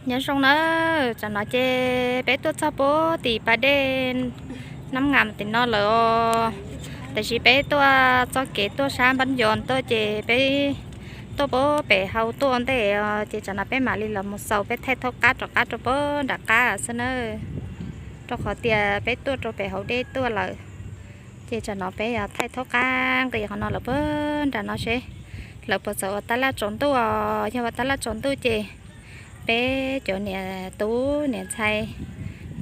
Nyob zoo nawb, tsam no ces peb tuaj txog puag tim pas dej Nab Ngam tim no lawm os. Tiam sis peb tuaj txoj kev tuaj sab Npab Ncoos tuaj ces peb tuaj puag pem hauv tuaj ntej os, ces tsam no peb mam li los mus xaus peb thaij thaub qab rov qab rau puag nram qab xwb nawb. Rau qhov tias peb tuaj rau pem hauv dej tuaj lawm, ces tsam no peb yuav thaij thaub qab nqis qhov no lawm puag nram no seb lawv puas txawm ua tab laj tsaus ntuj os. Yog ua tab laj tsaus ntuj ces peb cov niam tub niam ntxhais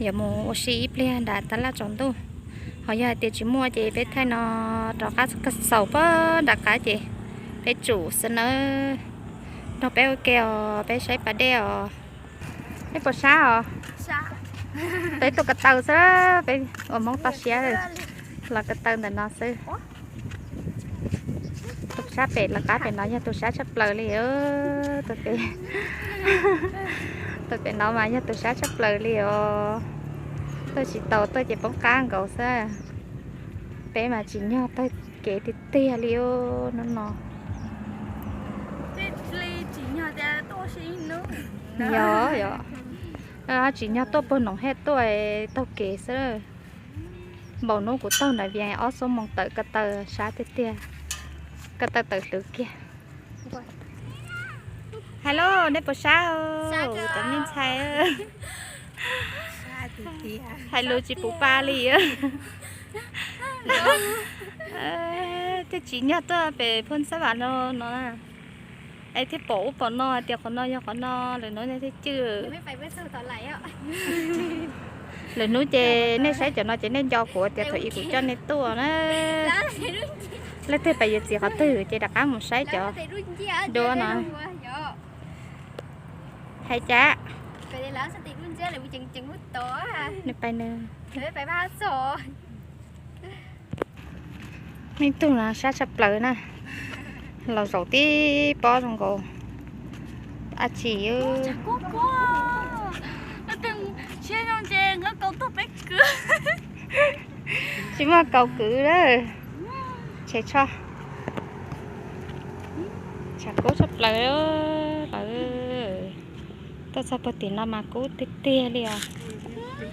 yuav mus ua si ib pliag nram tab laj tsaus ntuj. Ho yog hais tias tsis muaj ces peb thaij no rov qab xaus puag nram qab ces peb tsum xwb nawb. Nrog peb ua ke os, peb saib pas dej os. Peb puas sab os? Peb tuaj ko taw xwb, peb ua Hmoob toj siab los ko taw ntawm no xwb. Tus sab pem lawv qab pem no yog tus sab tshaj plaws li. Tus pem, tus pem no mas yog tus sab tshaj plaws li os. Tuaj tsis tau tuaj ces poob qab nkaus xwb. Peb mas tsim nyog taug kev tiag tiag li hnub no. Yog, yog, tsim nyog tuaj puag noom hej tuaj taug kev xwb. Npaum hnub kuv taug nram Vias ob xuab moos tawm ko taw sab tiag tiag, ko taw tawm hlwv kiag. Hais lauj, nej puas sab os cov me ntxhais? Hais lus tsis pum pa li. Tej tsim nyog tuaj pem Phooj Xab Vam no no, es thiaj pom ub pom no hais tias qhov no yog qhov no, lwm hnub nej thiaj cwj. Lwm hnub ces nej saib cov no ces nej nco kuv tias thaum ub kuv coj nej tuaj na. Leej twg pais yuav txiv qhov twg ces rov qab mus saib cov duab no. Hais cas? Nws pais nws. Me tub no sab tshaj plaws na, los zaum tib pob zoo nkaus dab tsi. Tsis muaj kaus kwv lawm. Tshav kub tshaj plaws lawm. Tuaj txog puag tim no mas kub tiag tiag li os.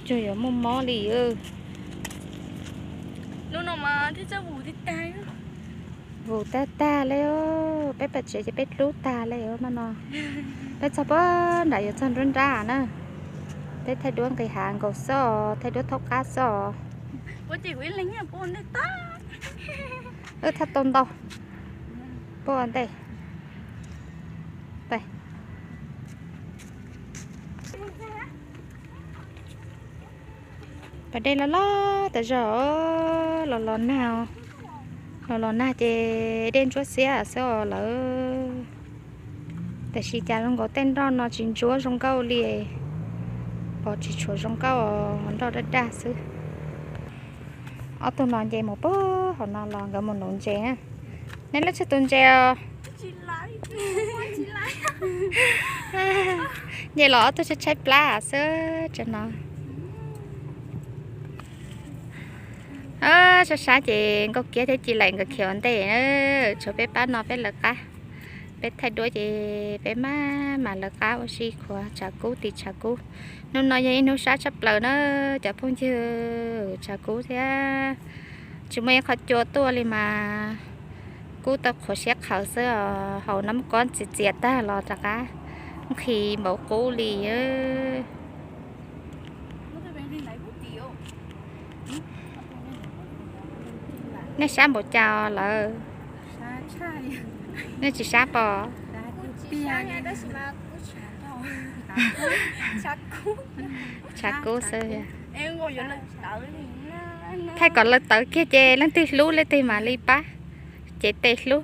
Tsuas yuav muaj mob li. Vus tag tag li, peb pais tsev ces peb dlub tag li no. Peb txog puag nram yuav txog nruab nrab na. Peb thaij duab nqis hav nkaus xwb, thaij duab thaub qab xwb. Wb thaij tau ntau puag ntej. Pas dej loj loj tas zog, los los nag, los los nag ces dej ntsuab xiab xwb os lawm. Tiam sis cas zoo nkaus tej nroj no tsis ntsuab zoo nkauj li, pom tsis tshua zoo nkauj, nroj daj daj xwb. Ob tug no nce mus puag hauv no los nkawd mus nuv ntses na. Nej leej twg tus ntses os? Nce los ob tug tshaib tshaib plab xwb tsev no. Sab sab ces Nkauj Kiab thiab Ci Laim nkawd khiav ua ntej, tshuav peb pab no peb lawv qab. Peb thaij duab ces peb maj mam lawv qab ua si khuav tshav kub tim tshav kub. Hnub no yog ib hnub sab tshaj plaws na cov phooj ywg, tshav kub thiab tsis muaj ib qho cua tuaj li mas kub tau qhuav siab qhawv xwb os. Haus nab kob txias txias tag los rov qab nqhis npaum qub li. Nej sab npaum cas lawm? Nej tsis sab pom? Tshav kub xwb. Thaij kom lawv tawv kiag ces leej twg hlub leej twg mam li pab cev tes hlub.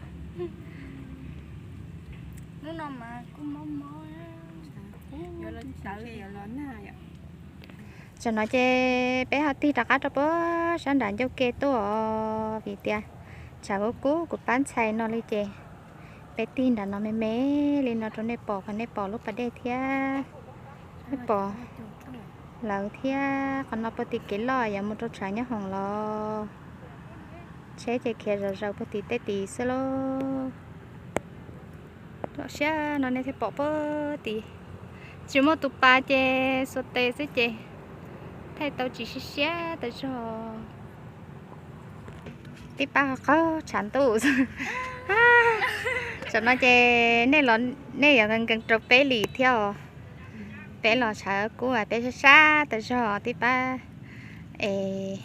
Tam no ces peb ho tig rov qab rau puag sab nram ncauj ke tuaj os, vim tias tshav kub kub kuv pab ntxhais no li ces peb tig nram no me me li no rau nej pom, kom nej pom lub pas dej thiab nej pom lawv thiab. Qhov no puag tim kev loj yuav mus rau tshav nyob hoom los, tsheb ces khiav zom zaws puag tim tej tid xwb lauj. Los siab no nej thiaj pom puag tim Tsis muaj tus pas ces xuas tes xwb ces thaij tau tsis siab siab tas zog. Tib pab qaug tshav ntuj. Tam no ces nej yuav nkees nkees rau peb li thiab os. Peb los tshav kub peb sab sab tas zog tib pab es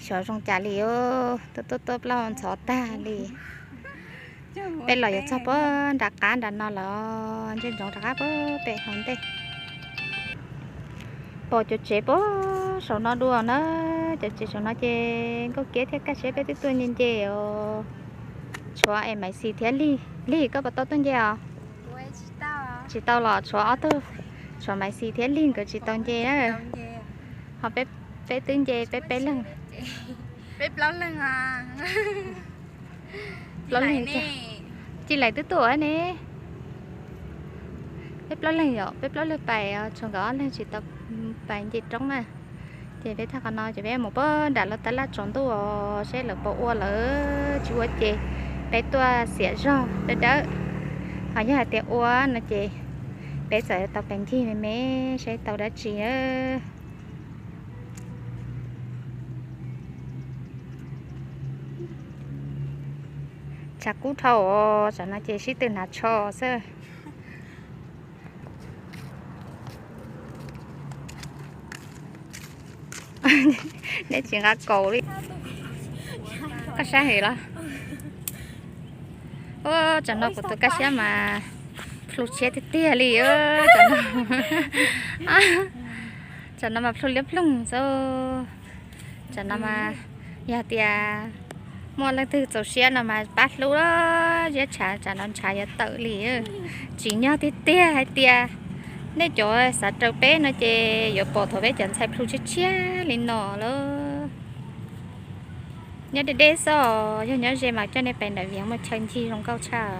xyov zoo cas li os, tuaj tuaj tuaj plaub ntxhov tag li. Peb los yuav txog puag nram qab nram no los ntsia ntsoov rov qab puag pem hauv ntej. Pom cov tsev puag saum no dua na, cov tsev saum no ces nkauj kiab thiab kaj siab peb twb tuaj nce nce os. Tshuav es Maiv Xis thiab Lig, Lig koj puas tau tuaj nce os? Tsis tau los tshuav ob tug, tshuav Maiv Xis thiab Lig nkawd tsis tau nce na. Ho peb twb nce peb peb leeg. Plaub leeg. Ci Lais twb tuaj ne. Peb plaub leeg yom, peb plaub leeg pais, tshuav nkawd ob leeg tsis tau pais nce roob na. Ces peb thaj qhov no ces peb mus puag nram lub tab laj tsaus ntuj os, seb lawv puas ua, lawv tsis ua ces peb tuaj xiam zog dawb dawb. Ho yog hais tias ua no ces peb txawm tau pais ncig me me seb tau dab tsi na. Tshav kub dhau os, tsam no ces sib tw hnav tsho xwb. Neb tsis nqa kaus li. Koj sab heev los? Ua, tsam no kuv tus kaj siab mas plhu tshiab tiag tiag li. Tsam no mas plhu liab ploog xwb. Tsam no mas yog tias muaj leej twg txaus siab no mas pab hlub ziab tshav, tsam no ntshav yuav tawm li. Tsim nyog tiag tiag hais tias nej cov xav raws peb no ces yuav pom thaum peb cov ntxhais plhu tshiab tshiab li no lawm. Nyob deb deb xwb, yog nyob ze mas coj nej pais nram Vias muaj chaw ncig zoo nkauj tshaj.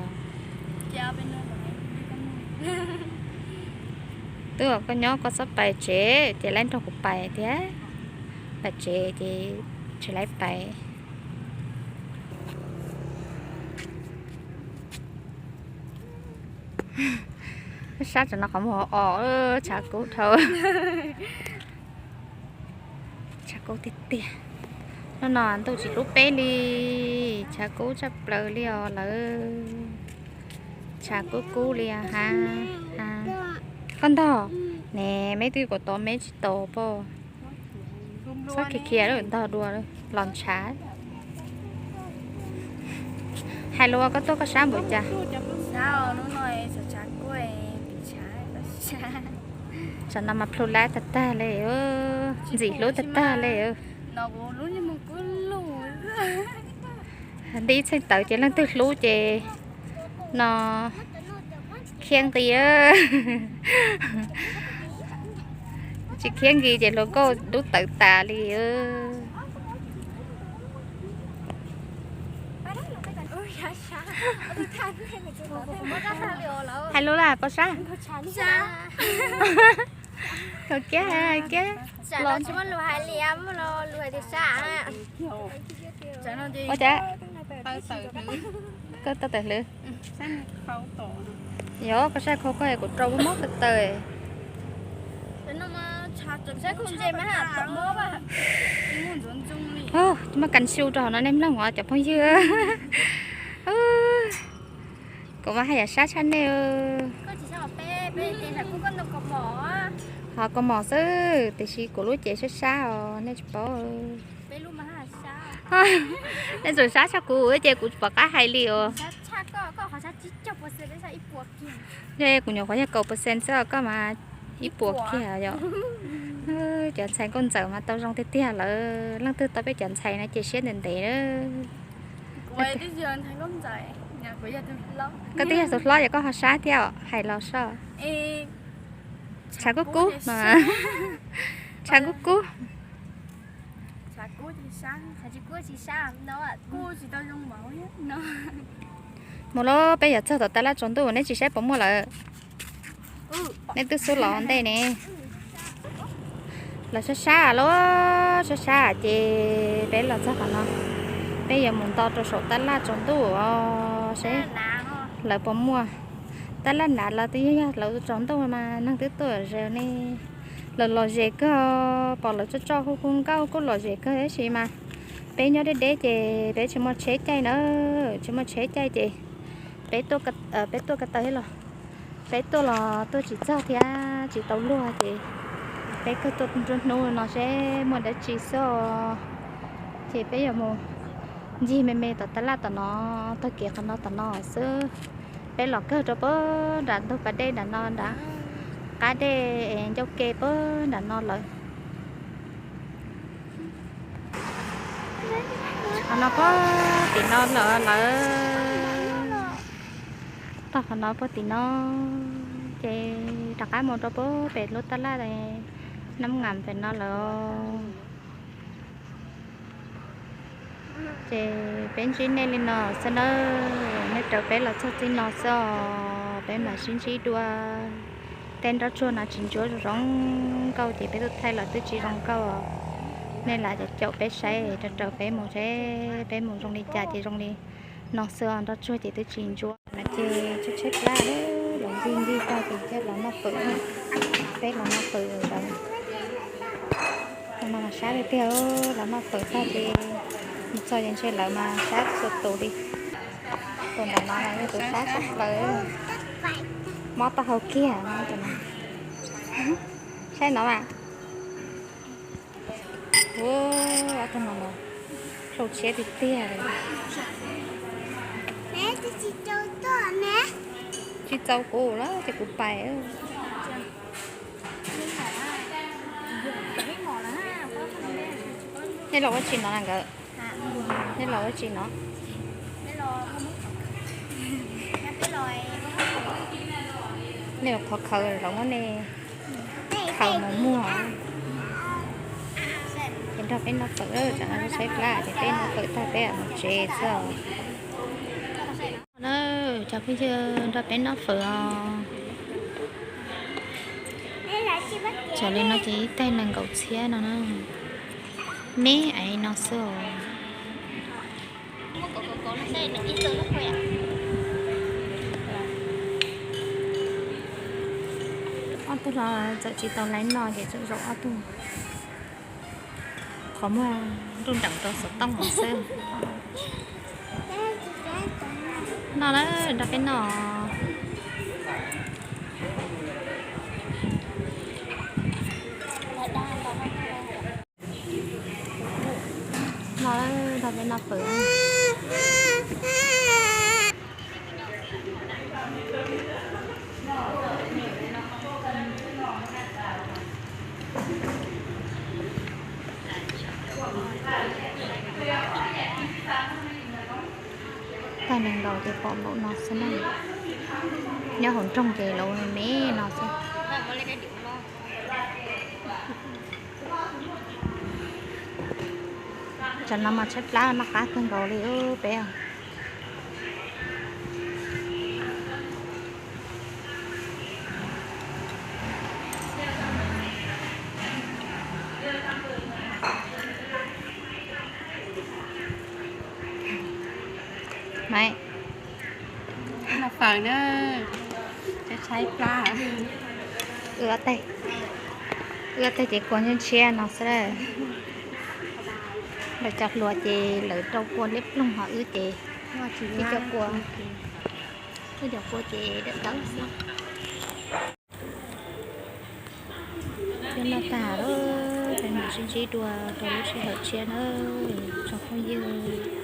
Twb koj nyob koj txhob pais tsev ces lawv nrog kuv pais tiag. Pais tsev ces tsis laiv pais. Sab tsam no qhov muag os, tshav kub dhau. Tshav kub tiag tiag. Hnub no ntuj tsis hlub peb li, tshav kub tshaj plaws li os lawv. Tshav kub kub li ha. Koj ntog ne, meb twb kom tod meb tsis tos pom. Txhob khiav khiav lawm, ntog dua los ntshav. Hais lus koj tuaj koj sab npaum cas? Tsam no mas plhu lab tag tag li, ntxim hlub tag tag li. Nti ib txheej tawv ces leej twg hlub ces no khiab nqi. Tsis khiab nqi ces hluas nkauj dub tawv tas li. Hais lus laj pov sab. Kiab kiab. Ua cas? Koj tau tawm hlwv. Yog koj sab khau koj kuv rau mob tawv tawv. Tsis muaj kas xyu rau hauv no nej mloog os cov phooj ywg. Kuv mas haj yam sab tshaj nej. Ho kaus mom xwb, tiam sis kuv lub cev sab sab os nej tsis paub. Nej tseem sab tshaj kuv ces kuv tsis pom qab hais li os. Yog kuv nyuam qhuav yog kaum percent xwb, koj mas ib puas kiag yom. Cov ntxhais nkauj ntxawm mas tau zoo tiag tiag lawm, leej twg tau peb cov ntxhais no ces siab ntev ntev. Koj twb yog tus hlob yog koj ho sab thiab hais los soj. Tshav kub kub, tshav kub kub. Mus lauj, peb yuav txog tom tab laj tsaus ntuj, neb tsis saib puas muaj lawm. Neb twb xub los ntej ne. Los sab sab lauj, sab sab ces peb los txog qhov no, peb yuav mus nto rau saum tab laj tsaus ntuj os, seb lawv puas muaj. Tab laj nrad los twb yog yog lawv tsaus ntuj mas neeg twb tuaj ze ne. Lawv lom zem kawg, pom lawv tso tso hu hu nkauj kuj lom zem kawg tab sis mas peb nyob deb deb ces peb tsis muaj tsheb caij na, tsis muaj tsheb caij ces peb tuaj, peb tuaj ko taw los, peb tuaj los tuaj tsis txog thiab tsis tau luag ces peb kawg tuaj nruab hnub no seb muaj dab tsi xwb os. Ces peb yuav mus ncig me me tom tab laj tom no, tag kev qhov no tom no xwb. Peb los kawg rau puag nram ntug pas dej nram no nrad, qab dej ncauj ke puag nram no lawm. Qhov no puag tim no lawm lawm. Tog qhov no puag tim no, ces rov qab mus rau puag pem lub tab laj Nab Ngam pem no lawm. Ces peb ntsib nej li no xwb nawb, nej raws peb los txog txij no xwb os, peb mam sib ntsib dua. Tej nroj tsuag no tsis ntsuav zoo nkauj ces peb tuaj thaij los twb tsis zoo nkauj. Nej lam caum caum peb saib, raws raws peb mus seb peb mus zoo li cas ces zoo li no xwb os, nroj tsuag ces twb tsis ntsuav. Ces tshaib tshaib plab, los ncig ncig tag ces thiaj los noj fawm, peb los noj fawm lawm. Tus no mas sab tiag tiag, los noj fawm tag ces mus txog ces ntshe lawv mas sab txhua tus li. Tus ntawm no mas yog tus sab tshaj plaws, mob taub hau kiag no. Saib no mas. Ua, ob tug no los rau siab tiag tiag li. Tsis txaus kuv lawm ces kuv pais. Nej los ua tsi no na nkawd? Nej los ua tsi no? Nej los qhov khaws los muab nej khaws mus muag. Ces nrog peb noj fawm, tsam no tshaib plab ces peb noj fawm tag peb mus tsev xwb os. Na, cov phooj ywg nrog peb noj fawm os. Tsam li no ces ib tais nees nkaum txhiab no na. Me aiv no xwb os. Ob tug los txawm tsis tau laiv no ces tseem zaum ob tug. Qhov muag nruj nreem rau xov tooj no xwb. No na, nrog peb noj. No, nrog peb noj fawm. Tais nees nkaum ces pom npaum no xwb na. Nyob hauv nroog ces lawv me me no xwb. Tsam no mas tshaib plab noj qab kawg nkaus li peb. Noj fawm na, tshaib plab. Wb ob teg ces kua ntshiab ntshiab no xwb. Lawv cov hluas ces lawv rau kua liab ploog, ho wb ces tsis cov kua, wb cov kua ces dawb dawb xwb. Peb noj tag lawm, peb mam sib ntsib dua rau lub sij hawm tshiab nawb tsoom phooj ywg.